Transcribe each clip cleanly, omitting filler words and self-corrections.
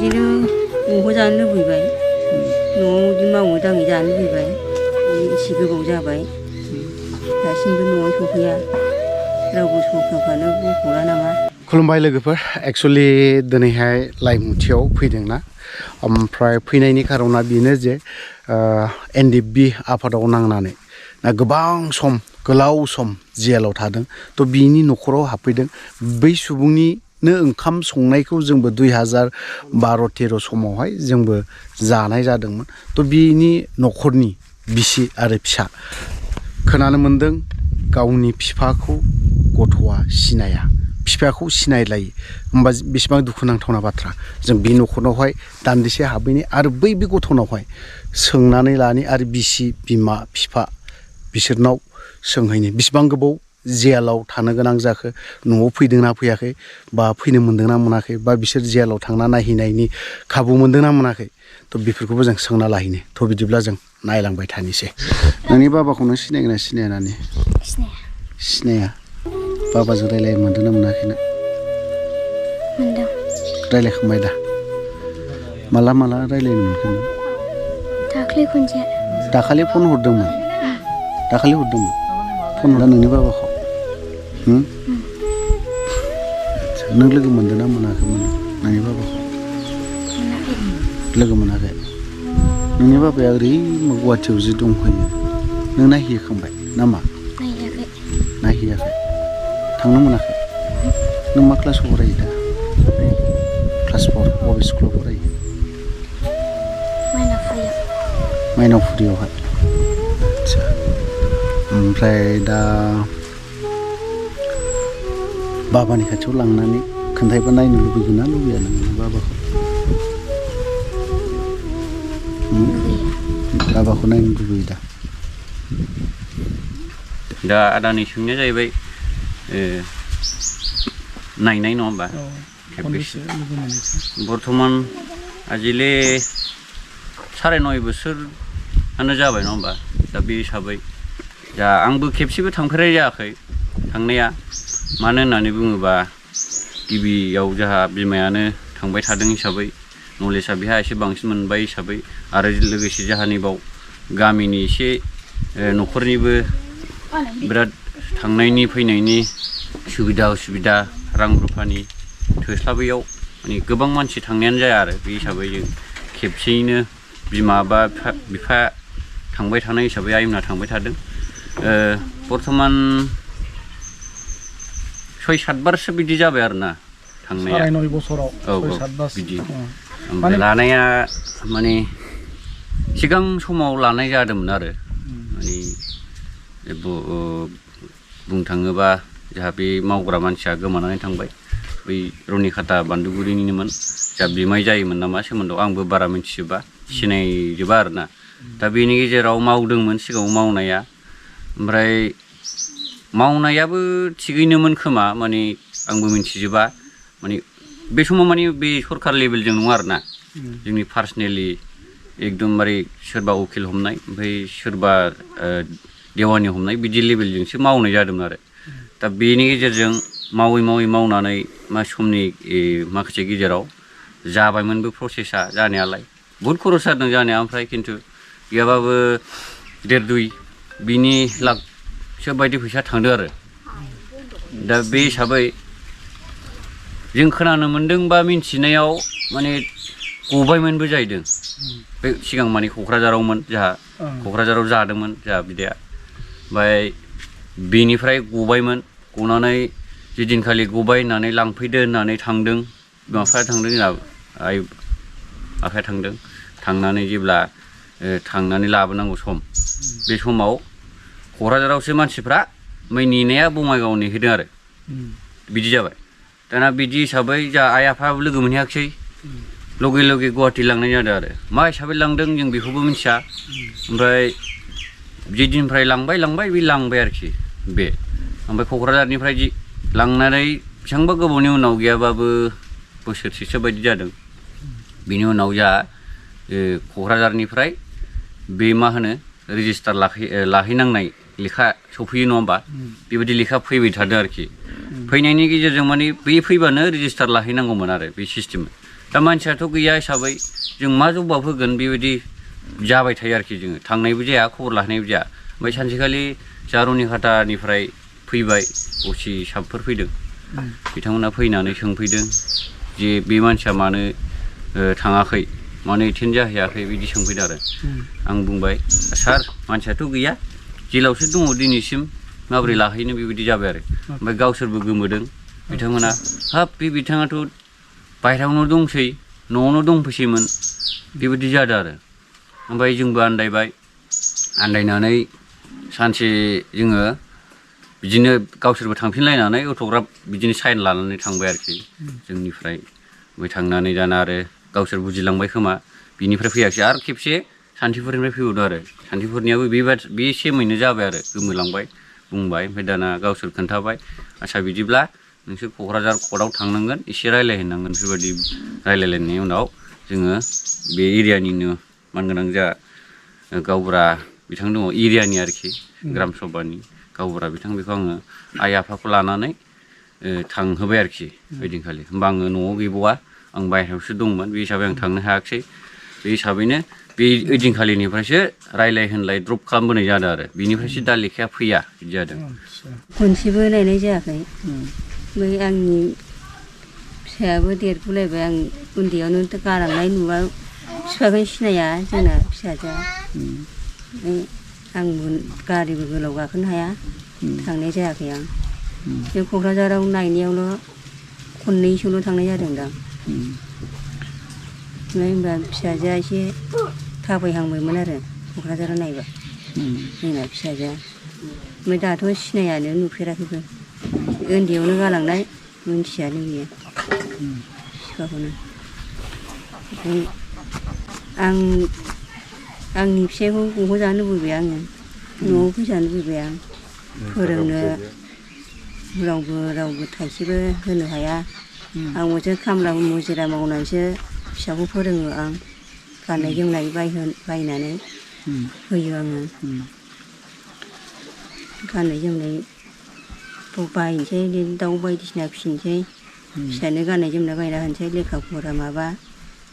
बिदिनो न'खौ जानो लुबैबाय न'आव बिदि मावै दाङै जानो लुबैबाय एसे गोबाव जाबाय दासिमबो न'आव सफैया रावबो सौखाफ्रानो बख'ला नामा खुलुमबाय लोगोफोर एक्चुअली दिनैहाय लाइमुथियाव फैदोंना ओमफ्राय फैनायनि खारना बेनो जे एनडिएफबि आफादाव नांनानै गोबां सम गोलाव सम जेलाव थादों थ' बिनि न'खराव हाबफैदों बै सुबुंनिनो ओंखाम संनायखौ जोंबो 2012-13 समावहाय जोंबो जानाय जादोंमोन थ' बिनि न'खरनि बिसि आरो फिसा खोनानो मोन्दों गावनि बिफाखौ गथ'आ सिनाया बिफाखौ सिनायलायो होमबा बेसेबां दुखुनांथावना बाथ्रा जों बे न'खरावहाय दान्दिसे हाबैनि आरो बै गथ'नावहाय सोंनानै लानि आरो बिसि बिमा बिफा बिसोरनाव सोंहैनि बेसेबां गोबाव जेलाव थानो गोनां जाखो न'आव फैदोंना फैयाखै बा फैनो मोन्दोंना मोनाखै बा बिसोर जेलाव थांना नायहैनायनि खाबु मोन्दोंना मोनाखै थ' बेफोरखौबो जों सोंना लाहैनो थ' बिदिब्ला जों नायलांबाय थानोसै नोंनि बाबाखौ नों सिनायगोना सिनाया नानि सिनाया बाबाजों रायलायनो मोन्दोंना मोनाखैना मोन्दों रायलायखांबाय दा माला रायलायनो मोनखो नों दाख्लै खनसे दाखालि फन हरदोंमोन दाखालि हरदोंमोन फन हरला नोंनि बाबाखौ नों लोगो मोन्दोंना मोनाखैमोन नोंनि बाबाखौ लोगो मोनाखै नोंनि बाबाया ओरै गुवाहाटियाव जि दंफैयो नों नायहैखांबाय नामा नायहैयाखै थांनो मोनाखै नों मा क्लासाव फरायो दा क्लास 4 बबे स्कुलाव फरायो माइनावफुरियावहाय आदसा ओमफ्राय दा बाबानि खाथियाव लांनानै खोन्थायोबा नायनो लुबैगोन ना लुबैया नोङो बाबाखौ बाबाखौ नायनो लुबैयो दा आदानि सोंनाया जाहैबाय नायनाय नङा होमबा बर्थमान आजिले 9.5 बोसोरानो जाबाय नङा होमबा दा बे हिसाबै दा आंबो खेबसेबो थांफेरनाय जायाखै थांनाया मानो होननानै बुङोबा गिबियाव जोंहा बिमायानो थांबाय थादों हिसाबै नलेजआ बेहा एसे बांसिन मोनबाय हिसाबै आरो लोगोसे जोंहानि बाव गामिनि एसे न'खरनिबो बिराद थांनायनि फैनायनि सुबिदा उसुबिदा रां रुफानि थोस्लाबैयाव माने गोबां मानसि थांनायानो जाया आरो बे हिसाबै जों खेबसेयैनो बिमा बा बिफा थांबाय थानाय हिसाबै आइमोना थांबाय थादों बर्थमान 6-7 बारसो बिदि जाबाय आरोना थांनाया 9.5 बोसोराव 6-7 बार बिदि ओमफ्राय लानाया माने सिगां समाव लानाय जादोंमोन आरो माने बुंनो थाङोबा जोंहा बे मावग्रा मानसिया गोमानानै थांबाय बै रनिखाता बान्दुगुरिनिमोन जा बिमाय जायोमोन नामा सोमोन्दोआव आंबो बारा मिथिजोबा सिनायजोबा आरोना दा बेनि गेजेराव मावदोंमोन सिगाङाव मावनाया ओमफ्राय मावनायाबो थिगैनोमोन खोमा माने आंबो मिथिजोबा माने बे समाव माने बे सरखार लेभेलजों नङा आरोना जोंनि पार्सनेलि एकदमबारे सोरबा उकिल हमनाय ओमफ्राय सोरबा देवानि हमनाय बिदि लेभेलजोंसो मावनाय जादोंमोन आरो दा बेनि गेजेरजों मावनानै मा समनि माखासे गेजेराव जाबायमोनबो प्रसेसा जानायालाय बहुद खरस जादों जानाया ओमफ्राय खिन्थु गैयाबाबो 1.5-2 बिनि लाखसो बायदि फैसा थांदों आरो दा बे हिसाबै जों खोनानो मोन्दों बा मिन्थिनायाव माने गबायमोनबो जाहैदों बे सिगां माने क'क्राझारावमोन जोंहा क'क्राझाराव जादोंमोन जोंहा बिदाया ओमफ्राय बेनिफ्राय गबायमोन गनानै जिदिनखालि गबाय होननानै लांफैदो होननानै थांदों बिमा बिफाया थांदों जोंना आइ आफाया थांदों थांनानै जेब्ला थांनानै लाबोनांगौ सम बे समाव क'क्राझारावसो मानसिफ्रा ओमफ्राय नेनाया बङाइगावआव नेहैदों आरो बिदि जाबाय दाना बिदि हिसाबै जोंहा आइ आफायाबो लोगो मोनहैयाखिसै लगे गुवाहाटि लांनाय जादों आरो मा हिसाबै लांदों जों बेखौबो मिथिया ओमफ्राय जेदिननिफ्राय लांबाय बे लांबाय आरोखि बे ओमफ्राय क'क्राझारनिफ्राय लांनानै बेसेबांबा गोबावनि उनाव गैयाबाबो बोसोरसेसो बायदि जादों बिनि उनाव जोंहा क'क्राझारनिफ्राय बे मा होनो रेजिस्टार लाहैनांनाय लेखा सफैयो नङा होमबा बेबायदि लेखा फैबाय थादों आरोखि फैनायनि गेजेरजों माने बे फैबानो रेजिस्टार लाहैनांगौमोन आरो बे सिस्टेम दा मानसियाथ' गैया हिसाबै जों मा जबाब होगोन बेबायदि जाबाय थायो आरोखि जोङो थांनायबो जाया खबर लाहैनायबो जाया ओमफ्राय सानसेखालि जा रौनिखातानिफ्राय फैबाय असि साबफोर फैदों बिथांमोना फैनानै सोंफैदों जे बे मानसिया मानो थाङाखै मानो एटेन्ड जाहैयाखै बिदि सोंफैदों आरो आं बुंबाय सार मानसियाथ' गैया जेलावसो दङ दिनैसिम माबोरै लाहैनो बेबायदि जाबाय आरो ओमफ्राय गावसोरबो गोमोदों बिथांमोना हाब बे बिथाङाथ' बायह्रायावनो दंसै न'आवनो दंफैसैमोन बेबायदि जादों आरो ओमफ्राय जोंबो आन्दायबाय आन्दायनानै सानसे जोङो बिदिनो गावसोरबो थांफिनलायनानै अट'ग्राफ बिदिनो साइन लानानै थांबाय आरोखि जोंनिफ्राय ओमफ्राय थांनानै दाना आरो गावसोर बुजिलांबाय खोमा बिनिफ्राय फैयाखिसै आरो खेबसे सान्तिपुरनिफ्राय फैबावदों आरो सान्तिपुरनियाबो बे सेमैनो जाबाय आरो गोमोलांबाय बुंबाय ओमफ्राय दाना गावसोर खोन्थाबाय आच्चा बिदिब्ला नोंसोर क'क्राझार कर्टआव थांनांगोन एसे रायज्लायहैनांगोन बेफोरबायदि रायज्लायलायनायनि उनाव जोङो बे एरियानिनो मानगोनां जा गावबुरा बिथां दङ एरियानि आरोखि ग्राम सभानि गावबुरा बिथां बेखौ आङो आइ आफाखौ लानानै थांहोबाय आरोखि ओइदिनखालि होमबा आङो न'आव गैबावा आं बायह्रायावसो दंमोन बे हिसाबै आं थांनो हायाखिसै बे हिसाबैनो बे ओइदिनखालिनिफ्रायसो रायलाय होनलाय द्रप खालामबोनाय जादों आरो बिनिफ्रायसो दा लेखाया फैया बिदि जादों खनसेबो नायनाय जायाखै बै आंनि फिसायाबो देरगुलायबाय आं उन्दैयावनो गालांनाय नुबा बिफाखौनो सिनाया जोंना फिसाजोआ आंबो गारिबो गोलाव गाखोनो हाया थांनाय जायाखै आं बे क'क्राझाराव नायनायावल' खननैसोल' थांनाय जादोंदां ओमफ्राय होनबा फिसाजोआ एसे थाबायहांबायमोन आरो क'क्राझाराव नायबा जोंना फिसाजोआ ओमफ्राय दाथ' सिनायानो नुफेराखैबो उन्दैयावनो गालांनाय मिन्थियानो बियो बिफाखौनो आंनि फिसाइखौ गहोजानो लुबैबाय आङो न'आव फैजानो लुबैबाय आं फोरोंनो रावबो थाइसेबो होनो हाया आं मोनसे खामला मुजिरा मावनानैसो फिसाखौ फोरोङो आं गाननाय जोमनाय बायनानै होयो आङो गाननाय जोमनाय बायनोसै दाउ बायदिसिना फिसिनोसै फिसानो गाननाय जोमनाय बायना होनोसै लेखा फरा माबा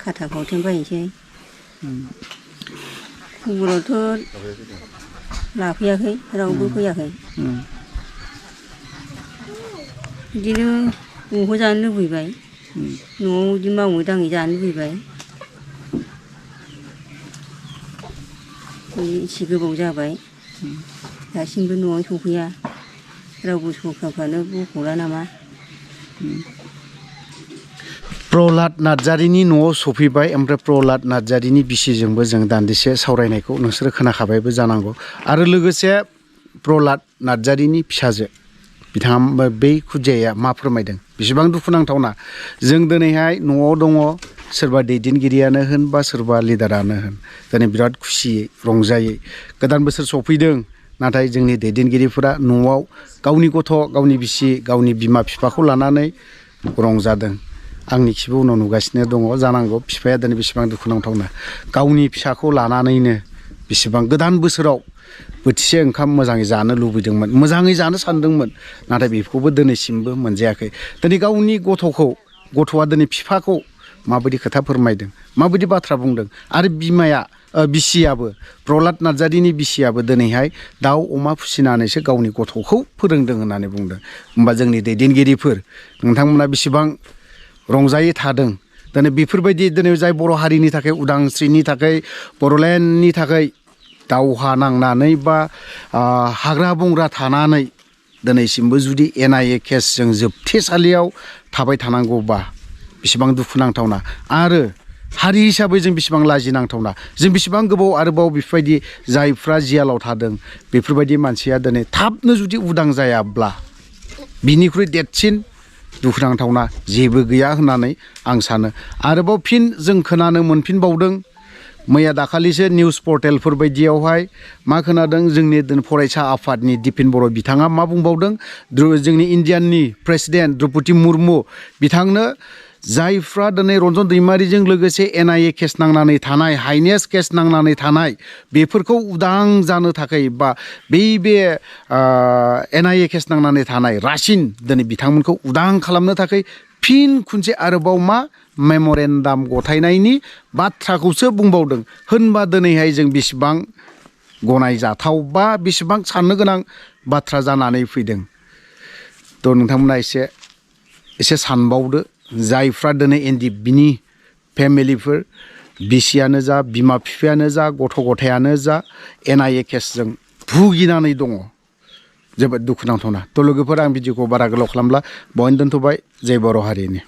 खाथा फावथेन बायनोसै खबरावथ' लाफैयाखै रावबो फैयाखै बिदिनो गहोजानो लुबैबाय न'आव बिदि मावै दाङै जानो लुबैबाय एसे गोबाव जाबाय दासिमबो न'आव सफैया रावबो सरकारफ्रानो बख'ला नामा प्रह्लाद नार्जारिनि न'आव सफैबाय ओमफ्राय प्रह्लाद नार्जारिनि बिसिजोंबो जों दान्दिसे सावरायनायखौ नोंसोरो खोनाखाबायबो जानांगौ आरो लोगोसे प्रह्लाद नार्जारिनि फिसाजो बिथाङा बै खुदियाया मा फोरमायदों बेसेबां दुखुनांथावना जों दिनैहाय न'आव दङ सोरबा दैदेनगिरियानो होन बा सोरबा लिडारानो होन दिनै बिराद खुसियै रंजायै गोदान बोसोर सफैदों नाथाय जोंनि दैदेनगिरिफोरा न'आव गावनि गथ' गावनि बिसि गावनि बिमा बिफाखौ लानानै रंजादों आंनि खिबो उनाव नुगासिनो दङ जानांगौ बिफाया दिनै बेसेबां दुखुनांथावना गावनि फिसाखौ लानानैनो बेसेबां गोदान बोसोराव बोथिसे ओंखाम मोजाङै जानो लुबैदोंमोन मोजाङै जानो सानदोंमोन नाथाय बेखौबो दिनैसिमबो मोनजायाखै दिनै गावनि गथ'आ दिनै बिफाखौ माबायदि खोथा फोरमायदों माबायदि बाथ्रा बुंदों आरो बिसियाबो प्रह्लाद नार्जारिनि बिसियाबो दिनैहाय दाउ अमा फिसिनानैसो गावनि गथ'खौ फोरोंदों होननानै बुंदों होमबा जोंनि दैदेनगिरिफोर नोंथांमोना बेसेबां रंजायै थादों दिनै बेफोरबायदि दिनै जाय बर' हारिनि थाखाय उदांस्रिनि थाखाय बर'लेण्डनि थाखाय दावहा नांनानै बा हाग्रा बंग्रा थानानै दिनैसिमबो जुदि NIA केसजों जोबथेसालियाव थाबाय थानांगौबा बेसेबां दुखुनांथावना आरो हारि हिसाबै जों बेसेबां लाजिनांथावना जों बेसेबां गोबाव आरोबाव बेफोरबायदि जायफ्रा जियालाव थादों बेफोरबायदि मानसिया दिनै थाबनो जुदि उदां जायाब्ला बिनिख्रुइ देरसिन दुखुनांथावना जेबो गैया होननानै आं सानो आरोबाव फिन जों खोनानो मोनफिनबावदों मैया दाखालिसो निउस पर्टेलफोर बायदियावहाय मा खोनादों जोंनि फरायसा आफादनि दिपेन बर' बिथाङा मा बुंबावदों जोंनि इण्डियाननि प्रेसिडेन्ट द्रौपदी मुर्मु बिथांनो जायफ्रा दिनै रन्जन दैमारिजों लोगोसे NIA केस नांनानै थानाय हाइनेस केस नांनानै थानाय बेफोरखौ उदां जानो थाखाय बा बे NIA केस नांनानै थानाय रासिन दिनै बिथांमोनखौ उदां खालामनो थाखाय फिन खनसे आरोबाव मेम'रेन्डाम गथायनायनि बाथ्राखौसो बुंबावदों होनबा दिनैहाय जों बेसेबां गनायजाथाव बा बेसेबां साननो गोनां बाथ्रा जानानै फैदों थ' नोंथांमोना एसे सानबावदो जायफ्रा दिनै एनडिएफबिनि फेमिलिफोर बिसियानो जा बिमा बिफायानो जा गथ' गथायानो जा एनआइए केसजों भुगिनानै दङ जोबोद दुखुनांथावना थ' लोगोफोर आं भिडिअखौ बारा गोलाव खालामला बहायनो दोनथ'बाय जय बर' हारिनि